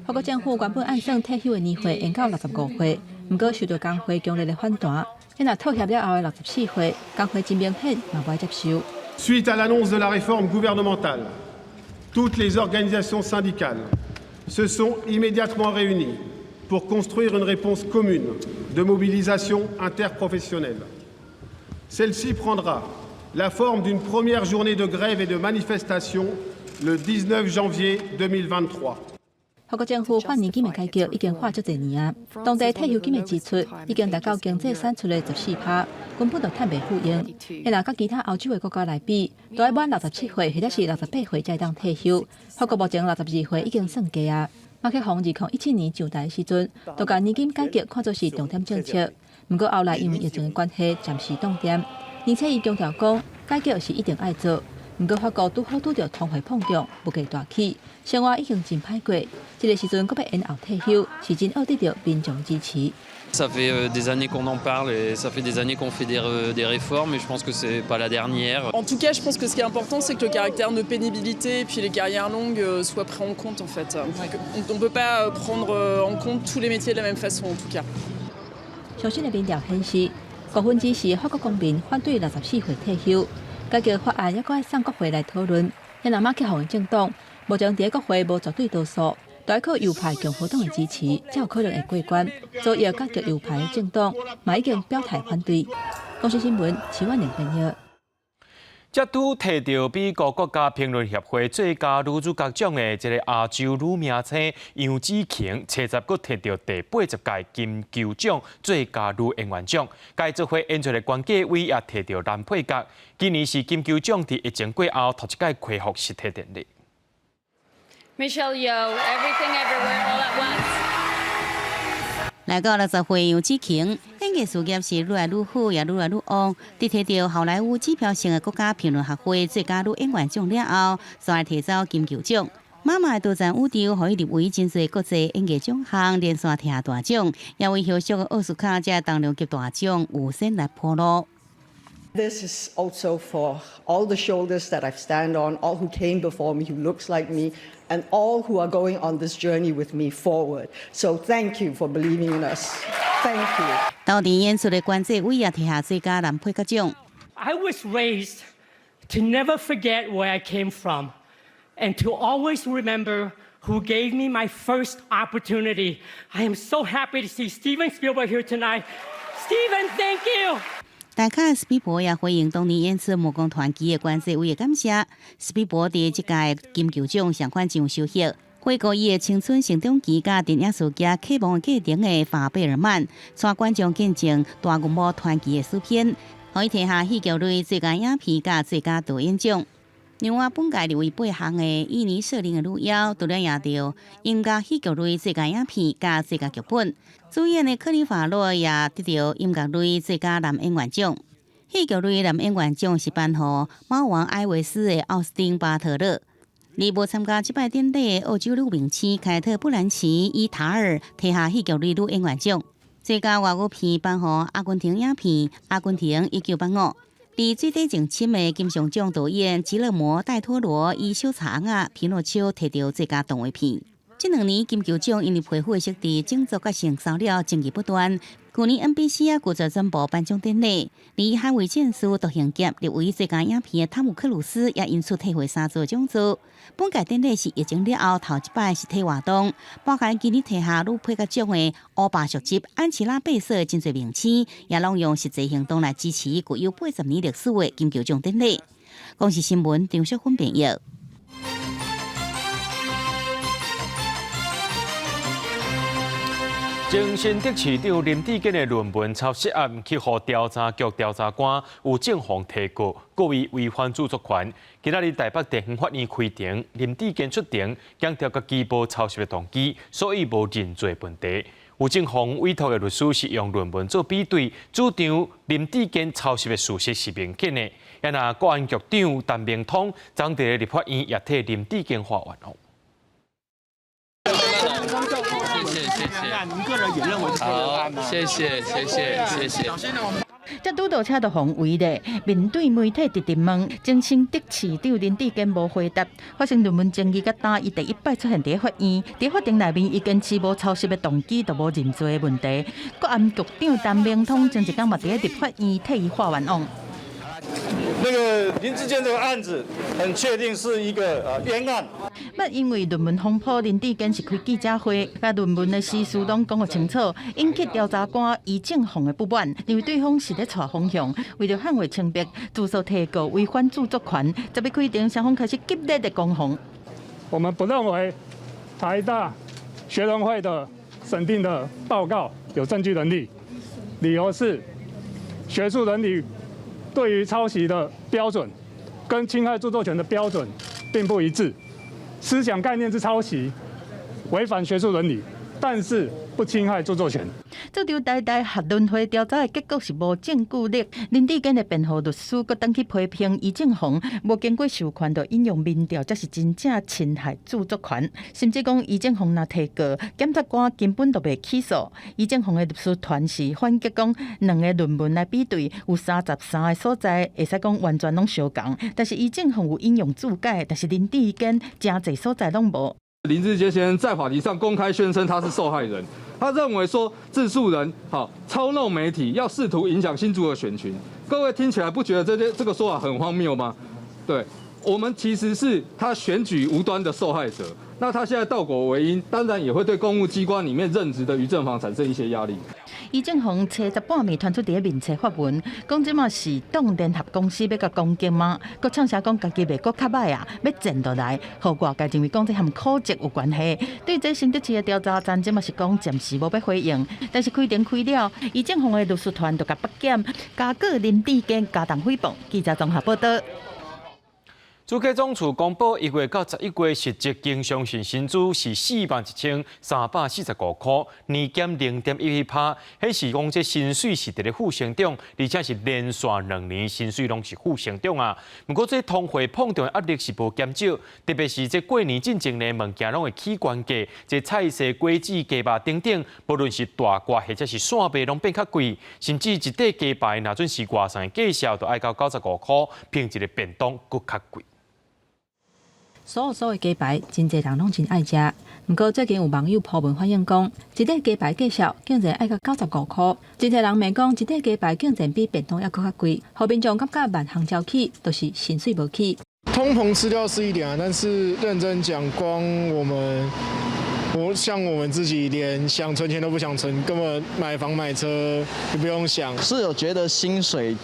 法國政府原本按算退休的年歲延到65歲，毋過受著工會強烈的反彈。若妥協了後的64歲，工會真明顯嘛無愛接受。 Suite à l'annonce de la réforme gouvernementale, toutes les organisations syndicales se sont immédiatement réunies pour construire une réponse commune de mobilisation interprofessionnelle. Celle-ci prendra la forme d'une première journée de grève et de manifestation le 19 janvier 2023. 法國政府反年金的改革已經喊足濟年啊，當地退休金的支出已經達到經濟產出的14趴，根本就趁袂赴用。若佮其他歐洲的國家來比，都愛滿67歲或者是68歲才會當退休。法國目前62歲已經算低啊。馬克宏2017年上台的時陣，就共年金改革看作是重點政策。毋過後來因為疫情的關係，暫時凍定。而且伊強調講，改革是一定愛做。毋過法國拄好拄著通貨膨脹，物價大起，生活已經真歹過。這个時陣閣欲延後退休，是真惡得著民眾支持。 Ça fait des années qu'on en parle et ça fait des années qu'on fait des réformes et je pense que c'est pas la dernière. En tout cas, je pense que ce qui est important, c'est que le caractère de pénibilité et puis les carrières longues soient pris en compte en fait. On ne peut pas prendre en compte tous les métiers de la même façon en tout cas. 最新的民調顯示，五分之四法國公民反對64歲退休。改革法案猶閣愛送國會來討論。若馬克宏的政黨目前佇國會無絕對多數，都愛靠右派共和黨的支持，才有可能會過關。左翼佮極右派的政黨嘛已經表態反對。公視新聞，徐婉玲編譯。這拄提著美國國家評論協會最佳女主角獎的這个亞洲女明星楊紫瓊，初十閣提著第80屆金球獎最佳女演員獎。共做伙演出的關繼威也提著男配角。今年是金球獎佇疫情過後頭一擺恢復實體典禮。 Michelle Yeoh, Everything Everywhere All at Once。來到60歲楊紫瓊，演藝事業是愈來愈好，也愈來愈旺。佇提著好萊塢指標性的國家評論學會最佳女演員獎了後，煞來提走金球獎。媽媽的多層宇宙，予伊入圍真濟國際演藝獎項，連續提下大獎，也為後續的奧斯卡這重量級大獎預先來鋪路。 This is also for all the shoulders that I've stand on, all who came before me, who looks like me, and all who are going on this journey with me forward. So thank you for believing in us. Thank you. 當日演出的關濟偉也提下最佳男配角獎。 I was raised to never forget where I came from and to always remember who gave me my first opportunity. I am so happy to see Steven Spielberg here tonight. Steven, thank you. 大咖史匹柏也回應當年演出《魔宮傳奇》的關濟偉的感謝。史匹柏佇這屆金球獎上款真有收穫，回顧伊的青春成長期，佮電影世家啟蒙過程的法貝爾曼，帶觀眾見證大銀幕傳奇的詩篇，予伊提下戲劇類最佳影片佮最佳導演獎。另外，本屆入圍八項的《伊尼舍林的女妖》除了贏著音樂戲劇類最佳影片佮最佳劇本，主演的柯林法洛也得著音樂類最佳男演員獎。戲劇類男演員獎是頒予貓王艾維斯的奧斯汀巴特勒。而無參加這擺典禮的澳洲女明星凱特·布蘭奇伊塔爾提下戲劇類女演員獎。最佳外語片頒予阿根廷影片《阿根廷1985》。佇水底情深的金像獎導演吉勒摩·戴托羅以小賊仔皮諾丘提著最佳動畫片。這兩年金球獎因為皮膚的設置、種族佮性騷擾爭議不斷。去年 NBC 也拒絕轉播頒獎典禮，而捍衛戰士獨行俠入圍最佳影片的湯姆克魯斯也因此退回三座獎座。本屆典禮是疫情了後頭一擺實體活動，包含今年提下女配角獎的烏巴續集安琪拉貝瑟真濟明星，也攏用實際行動來支持具有80年歷史的金球獎典禮。公視新聞張淑芬編譯。前新竹市長林智堅的論文抄襲案，去予調查局調查官吳政宏提告，告伊違反著作權。今仔日台北地方法院開庭，林智堅出庭，強調家己無抄襲的動機，所以無認罪問題。吳政宏委託的律師是用論文做比對，主張林智堅抄襲的事實是明顯的。也若國安局長陳明通，昨佇立法院也替林智堅發願哦。謝謝謝，您個人也認為是好，謝謝謝謝謝謝。這拄到車就予圍咧，面對媒體直直問，前新竹市長林智堅無回答。發生論文爭議佮今，伊第一擺出現佇法院，佇法庭內面，伊堅持無抄襲的動機，就無認罪的問題。國安局長陳明通前一工嘛佇立法院替伊化冤枉。那個林智堅這個案子，很確定是一個冤案。毋因為論文風波，林智堅是開記者會，共論文的時事攏講予清楚，引起調查官余正鳳的不滿，認為對方是咧帶風向，為著捍衛清白，自訴提告違反著作權。十日開庭，雙方開始激烈的攻防。我們不認為台大學倫會的審定的報告有證據能力，理由是學術倫理對於抄襲的標準跟侵害著作權的標準並不一致，思想概念之抄襲違反學術倫理，但是不侵害著作權。這場台大學倫會調查的結果是無證據力。林智堅的辯護律師閣轉去批評余正宏，無經過授權就引用民調，才是真正侵害著作權。甚至講余正宏若提告，檢察官根本就袂起訴。余正宏的律師團是反擊講，兩个論文來比對，有33個所在會使講完全攏相仝。但是余正宏有引用注解，但是林智堅誠濟所在攏無。林智堅先生在法庭上公開宣稱他是受害人，他認為說自訴人好操弄媒體，要試圖影響新竹的選群。各位聽起來不覺得這個說法很荒謬嗎？對，我們其實是他選舉無端的受害者。那他現在倒果為因，當然也會對公務機關裡面任職的余正煌產生一些壓力。余正煌初十半暝傳出佇咧面冊發文，講這馬是黨聯合公司欲共攻擊嗎？閣唱聲講家己袂閣較䆀啊，欲戰落來，予外界認為講這和考績有關係。對這新竹市的調查站，這馬是講暫時無欲回應。但是開庭開了，余正煌的律師團就共北檢，加告林智堅加重誹謗。記者綜合報道。主計總處公布1月到11月實質經常性薪資是41,345箍，年減0.11%，顯示講這薪水是佇咧負成長，而且是連續2年薪水攏是負成長啊。毋過這通貨膨脹的壓力是無減少，特別是這過年進前呢，物件攏會起懸價，這菜蔬果子、雞肉等等，無論是大掛或者是散賣，攏變較貴，甚至一塊雞排若準是外送的價數，就愛到95箍，比一個便當閣較貴。所有的雞排，真濟人攏真愛食。毋過最近有網友 po 文反映講，一塊雞排價數竟然愛到95箍，真濟人罵講一塊雞排竟然比便當猶閣較貴，予民眾感覺萬項招起，就是薪水無起。通膨吃掉是一點啊，但是認真講，光我們，我像我們自己連想存錢都不想存，根本買房買車也不用想。是有覺得薪水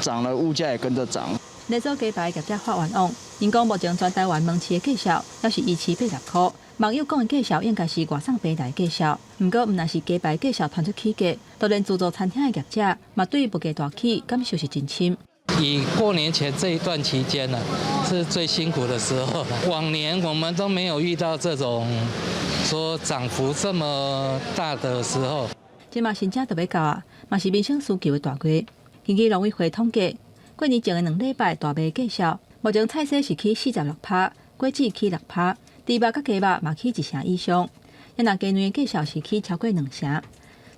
漲了，物價也跟着漲。連鎖雞排業者發願望，𪜶講目前全台灣門市的價數猶是維持80箍。網友講的價數應該是外送平台價數，毋過毋但是雞排價數傳出起價，就連自助餐廳的業者嘛對物價大起感受是真深。以過年前這一段期間呢，是最辛苦的時候。往年我們都沒有遇到這種說漲幅這麼大的時候。這馬新正就欲到啊，嘛是民生需求的大月。根據農委會統計，過年前的2禮拜大賣價數，目前菜蔬是起46%，果子起6%，豬肉佮雞肉嘛起1成以上。若雞卵的價數是起超過2成。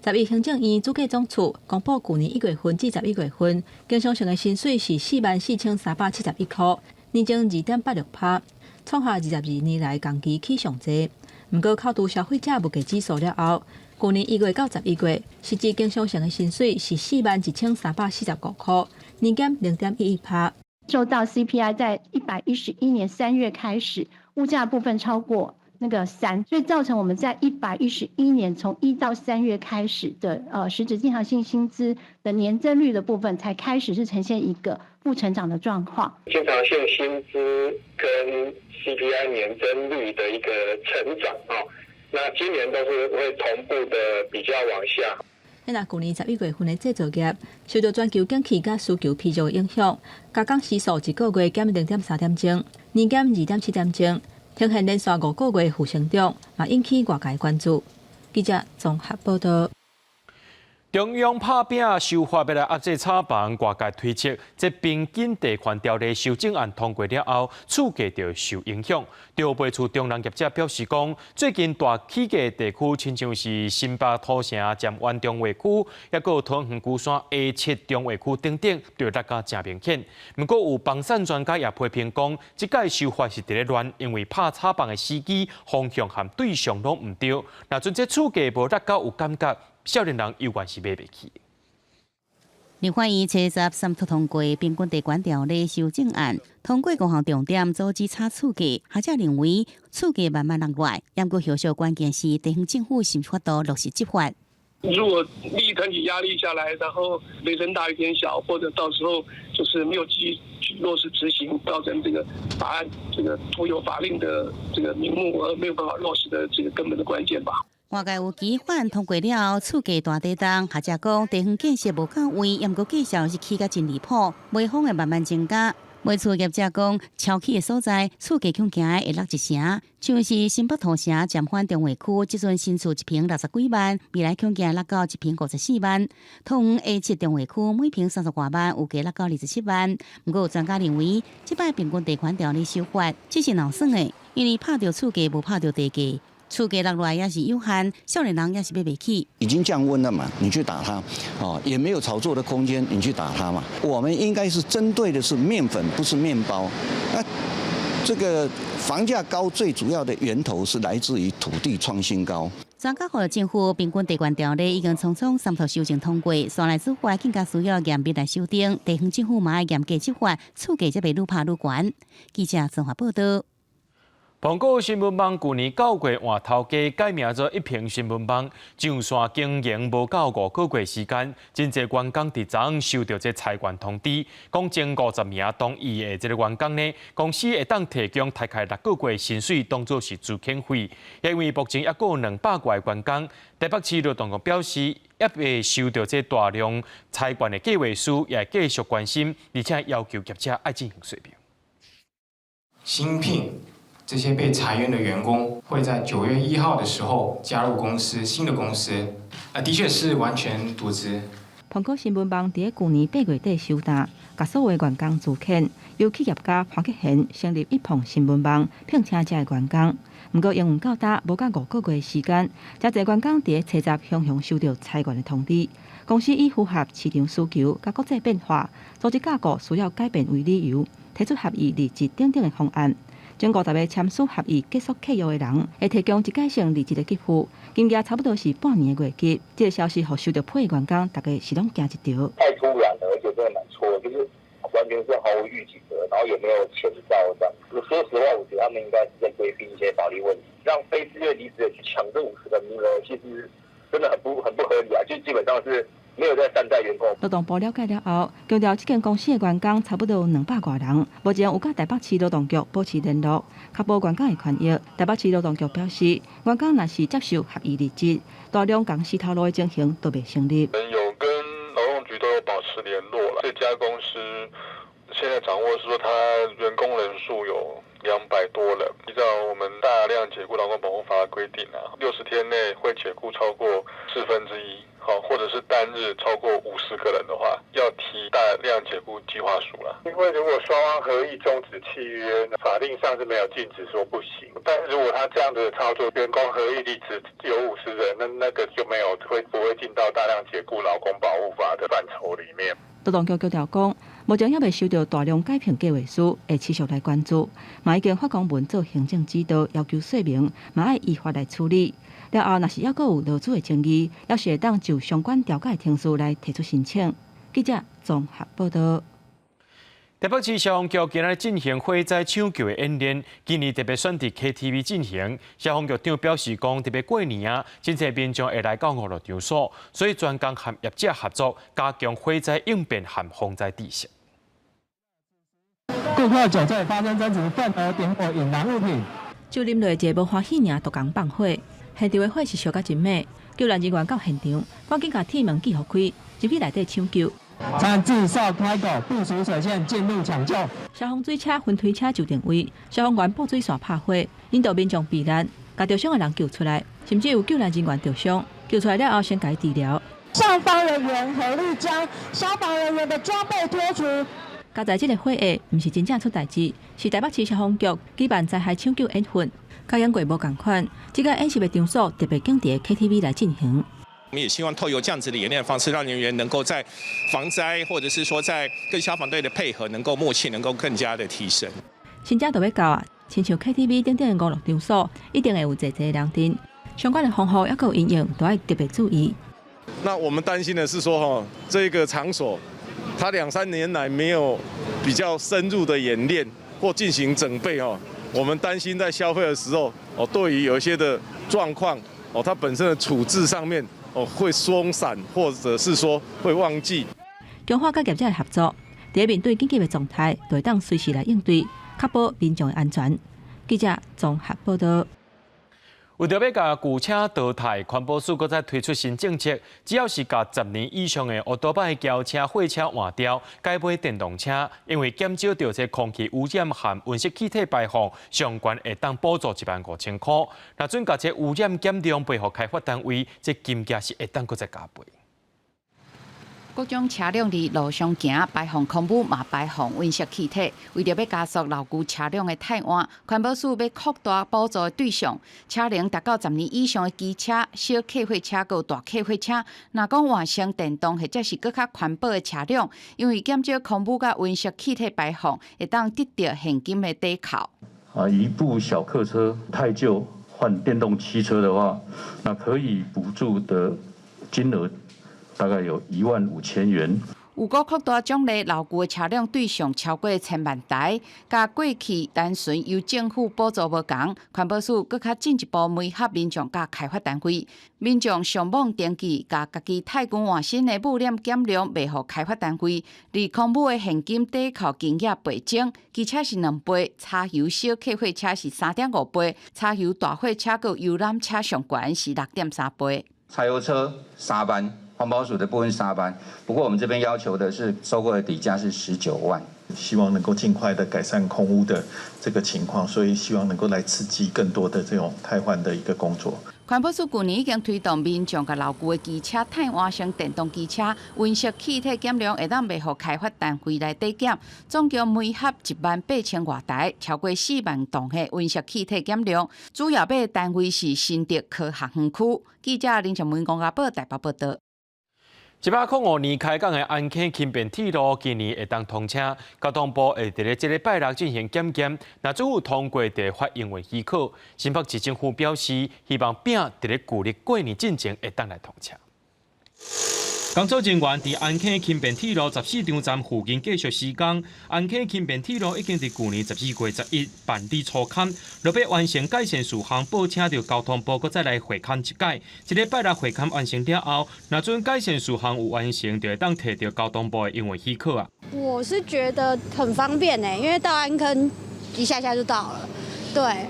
11行政院主計總處公布，舊年1月份至11月份，經常性的薪水是44,371箍，年增2.86%，創下22年來同期起上濟。毋過扣除消費者物價指數了後，舊年1月到11月，實際經常性的薪水是41,345箍，年減0.11%。受到 CPI 在111年3月開始，物價部分超過那個三，所以造成我們在一百一十一年從1到3月開始的實質經常性薪資的年增率的部分，才開始是呈現一個負成長的狀況。經常性薪資跟 CPI 年增率的一個成長啊，那今年都是會同步的比較往下。那舊年11月份的製造業受到全球景氣佮需求疲弱的影響，加工時數一個月減0.3點鐘，年減2.7點鐘，呈現連續5個月負成長，嘛引起外界關注。記者綜合報道。中央拍拚修法欲來壓制炒房，外界推測，這平均地權條例修正案通過了後，厝價就受影響。調賣厝中人業者表示講，最近大起價地區，親像是新北土城尖灣重劃區，抑閣有桃園龜山 A7重劃區等等，就落甲誠明顯。毋過有房產專家也批評講，這擺修法是佇咧亂，因為拍炒房的時機、方向和對象攏毋對。若準這厝價無落到有感覺，少年人猶原是買袂起。立法院初十三讀通過平均地權條例修正案，通過五項重點，阻止炒厝價。學者認為厝價慢慢落來，毋過後續關鍵是地方政府是毋是法度落實執法。如果利益團體壓力下來，然後雷聲大雨點小，或者到時候就是沒有繼續落實執行，造成這個法案這個徒有法令的這個名目而沒有辦法落實的這個根本的關鍵吧。外界有期法案通過了後，厝價大跌動，學者講地方建設無到位，毋過價數是起甲真離譜，賣方會慢慢增加。賣厝業者講，超起的所在，厝價恐驚會落一成，像是新北土城尖灣重劃區，這陣新厝一坪60幾萬，未來恐驚落到一坪54萬。桃園 A7重劃區每坪30外萬，有價落到27萬。毋過有專家認為，這擺平均地權條例修法只是鬧耍的，因為拍著厝價，無拍著地價。厝價落來也是有限，少年人也是買袂起。已經降溫了嘛，你去打它，哦，也沒有炒作的空間，你去打它嘛。我們應該是針對的是麵粉，不是麵包。那這個房價高最主要的源頭是來自於土地創新高。專家呼籲政府平均地權條例已經匆匆三讀修正通過，紲來執法更加需要嚴密來修訂，地方政府嘛愛嚴格執法，厝價才袂愈拍愈懸。記者綜合報道。蘋果新聞網舊年9月換頭家改名做一平新聞網，上線經營無夠5個月時間，真濟員工佇昨昏收到這裁員通知，講前50名同意的這個員工呢，公司會當提供大概6個月薪水當做是資遣費。因為目前猶閣有200外員工，台北市勞動局表示，猶未收到這大量裁員的計劃書，也繼續關心，而且要求業者愛進行說明。新聘這些被裁員的員工會在9月1號的時候加入公司，新的公司，啊，的確是完全獨資。蘋果新聞網佇舊年8月底收單，共所有員工資遣，由企業家潘克賢成立一鳳新聞網，聘請遮个員工。毋過營運到今無到5個月時間，遮濟員工佇初十雄雄收到裁員的通知。公司以符合市場需求佮國際變化、組織架構需要改變為理由，提出合意離職等等的方案。總共50個簽署合意結束契約的人，會提供一階性離職的給付，金額差不多是半年的月給。這個消息予收著批的員工，大家是攏驚一趒。太突然了，而且真的蠻錯，就是完全是毫無預警的，然後也沒有前兆這樣。我說實話，我覺得他們應該是在規避一些法律問題，讓非自願離職的去搶這50個名額，其實真的很不合理啊！就基本上是沒有在善待員工。勞動部了解了後，強調這間公司的員工差不多有200外人，目前有佮台北市勞動局保持聯絡，確保員工的權益。台北市勞動局表示，員工若是接受合意離職，大量共死頭路的情形都袂成立。有跟勞動局都有保持聯絡了。這家公司現在掌握是說，他員工人數有200多人。依照我們大量解雇勞工保護法的規定啊，60天內會解雇超過1/4，好，或者是單日超過50個人的話，要提大量解雇計劃書了。因為如果雙方合意終止契約，法令上是沒有禁止說不行。但是如果他這樣子的操作，員工合意離職有50人，那那個就沒有會不會進到大量解雇勞工保護法的範疇裡面。勞動局強調講，目前猶未收到大量解聘計劃書，會持續來關注。嘛已經發公文做行政指導，要求說明，嘛愛依法來處理。了後，若是猶閣有勞資的爭議，猶是會當就相關調解程序來提出申請。記者綜合報道。台北市消防局今日進行火災搶救的演練，今年特別選佇 KTV 進行。消防局長表示講，特別過年啊，真濟民眾會來到娛樂場所，所以專工和業者合作，加強火災應變和防災知識。顧客酒醉發生爭執，奮而點火引燃物品。就啉落一個無歡喜爾，獨共放火，現場的火勢燒甲真猛，救援人員到現場，趕緊共鐵門拒予開，入去內底搶救。參自哨開口部署水線進入搶救。消防水車、雲推車就定位，消防員布水線拍火，引導民眾避難，共著傷的人救出來，甚至有救援人員著傷，救出來了後先共伊治療。上方人員合力將消防人員的裝備脫除。佳哉這个火厄，毋是真正出代誌，是台北市消防局舉辦災害搶救演訓，佮往過無仝款，這个演習的場所特別揀佇 KTV 來進行。我們也希望透過這樣子的演練方式，讓人員能夠在防災，或者是說在跟消防隊的配合，能夠默契，能夠更加的提升。新春就欲到啊，親像 KTV 等等的娛樂場所，一定會有濟濟人佇，相關的防護抑閣有營養，都愛特別注意。那我們擔心的是說，哈，這個場所，它兩三年來沒有比較深入的演練或進行整備，哦，我們擔心在消費的時候，哦，對於有一些的狀況，哦，它本身的處置上面。哦，會鬆散，或者是說會忘記。強化佮業者的合作，佇面對緊急的狀態，就會當隨時來應對，確保民眾的安全。記者綜合報道。為著欲共舊車淘汰，環保署閣再推出新政策，只要是共10年以上的歐多擺轎車、貨車換掉，改買電動車，因為減少著這空氣污染和溫室氣體排放，上懸會當補助15,000箍。若準共這污染減量賠予開發單位，這金額是會當閣再加倍。各種車輛佇路上行，排放空污嘛排放溫室氣體。為著欲加速老舊車輛的汰換，環保署欲擴大補助的對象，車齡達到十年以上的機車、小客貨車佮大客貨車，若講換成電動或者是閣較環保的車輛，因為減少空污佮溫室氣體排放，會當得著現金的抵扣。啊，一部小客車汰舊換電動汽車的話，那可以補助的金額大概有15,000元。有閣擴大獎勵老舊的車輛對象超過千萬台，佮過去單純由政府補助無仝，環保署閣較進一步媒合民眾佮開發單位，民眾上網登記，共家己汰舊換新的污染減量賣予開發單位，而空污的現金抵扣金額倍增，機車是2倍，柴油小客貨車是3.5倍，柴油大貨車佮遊覽車上懸是6.3倍。柴油車3萬。環保署的部分3萬，不過我們這邊要求的是收購的底價是19萬，希望能夠盡快的改善空污的這個情況，所以希望能夠來刺激更多的這種汰換的一個工作。環保署舊年已經推動民眾共老舊的機車替換成電動機車，溫室氣體減量會當賣予開發單位來抵減，總共每盒1萬8千外台，超過4萬噸的溫室氣體減量。主要買的單位是新竹科學園區。記者林靜文、龚阿寶台北報道。105年開工的安坑輕便鐵路，今年會當通車。交通部會佇咧這禮拜六進行檢驗，若做有通過，就會發營運許可。新北市政府表示，希望拼佇咧舊曆過年進前會當來通車。工作人員佇安坑輕便鐵路14張站附近繼續施工。安坑輕便鐵路已經佇舊年12月11辦理初勘，若欲完成改善事項，報請著交通部閣再來會勘一擺。這禮拜六會勘完成了後，若準改善事項有完成，就會當提著交通部的營運許可啊。我是覺得很方便呢，因為到安坑一下下就到了。對，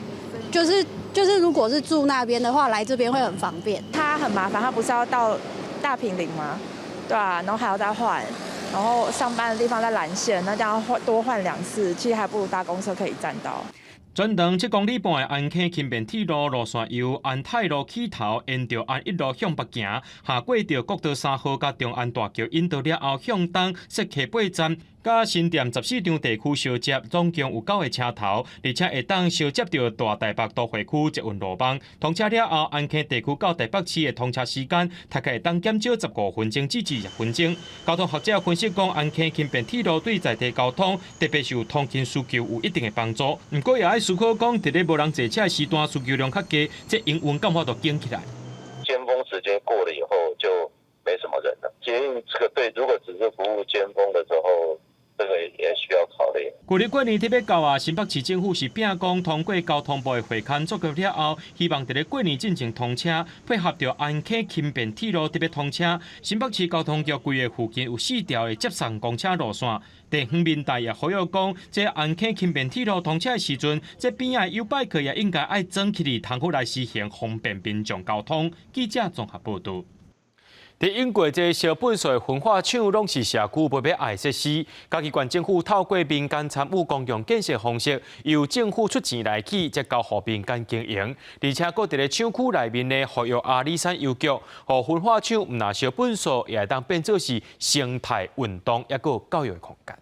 就是如果是住那邊的話，來這邊會很方便。它很麻煩，它不是要到大坪林嗎？對啊，然後還要再換，然後上班的地方在藍線，那這樣換多換兩次，其實還不如搭公車可以站到。全長7公里半的安坑輕便鐵路路線由安泰路起頭，沿著安一路向北行，下過著國道3號佮長安大橋引導了後，向東設溪八站，佮新店14張地區相接，總共有9個車頭，而且會當相接著大台北都會區捷運路網。通車了後，安坑地區到台北市的通車時間，大概會當減少15分鐘至20分鐘。交通學者分析講，安坑輕便鐵路對在地交通，特別是有通勤需求有一定的幫助。毋過也愛思考講，佇咧無人坐車的時段，需求量較低，這營運敢有法度撐起來。尖峰時間過了以後，就沒什麼人了。捷運這個對，如果只是服務尖峰的時候，這個也需要考慮。舊曆過年特別到啊，新北市政府是拼講通過交通部的會勘作業了後，希望佇咧過年進前通車，配合著安坑輕便鐵路特別通車。新北市交通局規劃附近有4條的接送公車路線。地方民代也呼籲講，這安坑輕便鐵路通車的時陣，這邊仔的YouBike 也應該愛裝起來，通好來實行方便民眾交通。記者綜合報導。佇英國，這燒糞埽的焚化廠攏是社區無欲愛的設施。嘉義縣政府透過民間參與公共建設方式，由政府出錢來起，才交予民間經營。而且，閣佇咧廠區內面呢，復育阿里山郵局，予焚化廠毋但燒糞埽，也會當變做是生態運動，抑閣有教育的空間。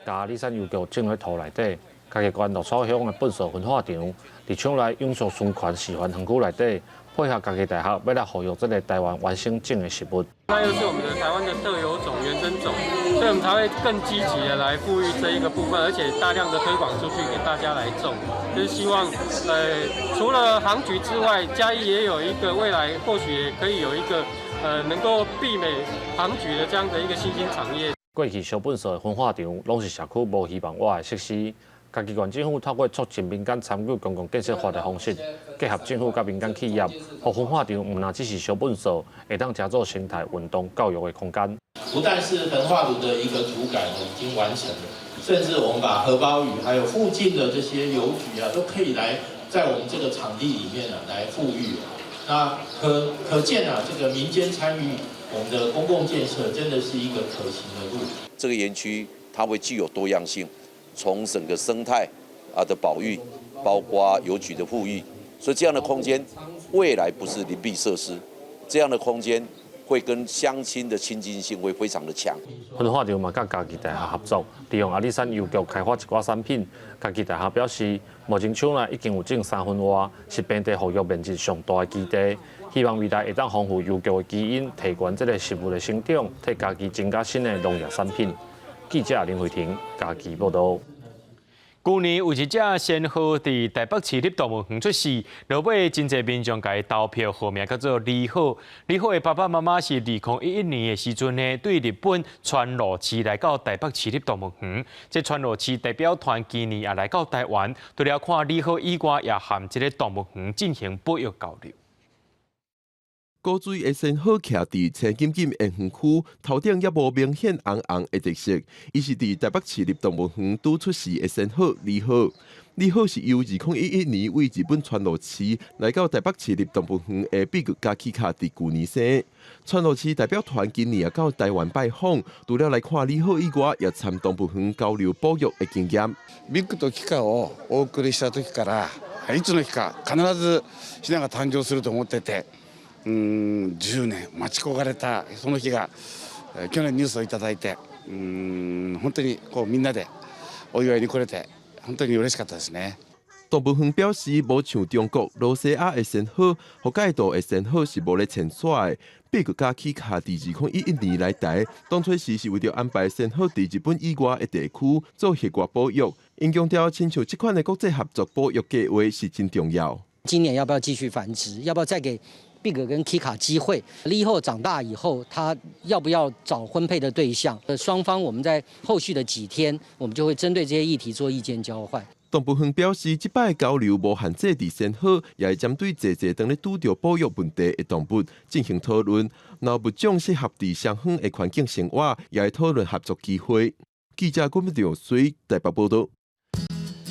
阿里山郵局種佇土內底，嘉義縣鹿草鄉的糞埽焚化場，佇廠內永續循環示範園區內底。配合嘉義大學，欲來復育這个台灣原生種的植物。那又是我們的台灣的特有種、原生種，所以我們才會更積極的來復育這一個部分，而且大量的推廣出去給大家來種，就是希望，除了杭菊之外，嘉義也有一個未來或許也可以有一個，能夠媲美杭菊的這樣的一個新興產業。過去燒糞埽的焚化場，攏是社區無希望活的設施。嘉義縣政府透過促進民間參與公共建設法的方式，結合政府佮民間企業，予焚化場毋但只是燒糞埽，會當成做生態運動教育的空間。不但是焚化爐的一個土改已經完成了，甚至我們把荷包魚還有附近的這些郵局啊，都可以來在我們這個場地裡面啊來復育。那可見啊，這個民間參與我們的公共建設，真的是一個可行的路。這個園區它會具有多樣性。從整個生態啊的保育，包括郵局的復育，所以這樣的空間未來不是鄰避設施，這樣的空間會跟鄉親的親近性會非常的強。焚化場嘛，佮嘉義大學合作，利用阿里山郵局開發一寡產品。嘉義大學表示，目前廠內已經有種3分外，是平地復育面積上大的基地，希望未來會當豐富郵局的基因，提懸這个食物的成長，替嘉義增加新的農業產品。記者林慧婷嘉義報導。舊年有一隻仙鶴佇台北市立動物園出世，落尾真濟民眾共伊投票，號名叫做李好。李好的爸爸媽媽是2011年的時陣呢，對日本川路市來到台北市立動物園。這川路市代表團今年也來到台灣，除了看李好以外，也和這个動物園進行保育交流。古錐的仙鶴徛佇青錦錦園園區，頭頂猶無明顯紅紅的特色。伊是佇台北市立動物園拄出世的仙鶴李好。利好是由2011年對日本川路市來到台北市立動物園的比格佮奇卡佇舊年生。川路市代表團今年也到台灣拜訪，除了來看利好以外，也參動物園交流保育的經驗。ビッグとキカをお送りした時から、いつの日か必ずヒナが誕生すると思ってて、10年待ち焦がれたその日が去年ニュースをいただいて、本当にこうみんなでお祝いに来れて本當に嬉しかったですね。動物園表示，無像中國、羅西亞的仙鶴，北海道的仙鶴是無咧遷徙的。比格佮奇卡佇2011年來台，當初時是為著安排仙鶴佇日本以外的地區做野外保育。𪜶強調，親像這款的國際合作保育計畫是真重要。今年要不要繼續繁殖？要不要再給比格跟 Kika 機會？以後長大以後，他要不要找婚配的對象？雙方我們在後續的幾天，我們就會針對這些議題做意見交換。動物園表示，這擺交流無限制佇仙鶴，也會針對濟濟當咧拄著保育問題的動物進行討論。若物種適合佇雙方的環境生活，也會討論合作機會。記者郭明水台北報道。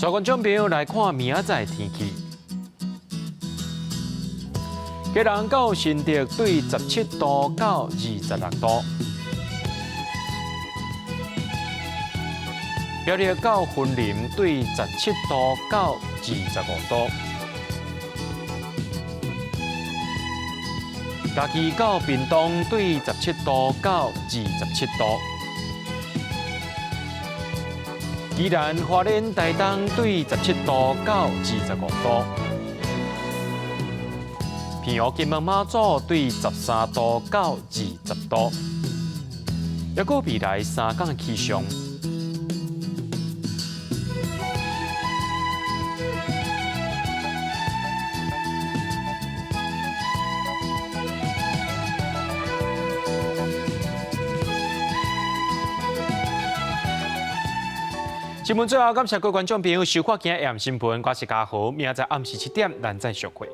帶觀眾朋友來看明仔載天氣。基隆到新竹對17度到26度，苗栗到雲林對17度到25度，嘉義到屏東對17度到27度，宜蘭花蓮台東對17度到25度。澎湖金門馬祖對13度到20度，抑閣未來3天的氣象。新聞最後，感謝各位觀眾朋友收看今日的新聞，我是嘉豪，明仔載暗時7點，咱再相會。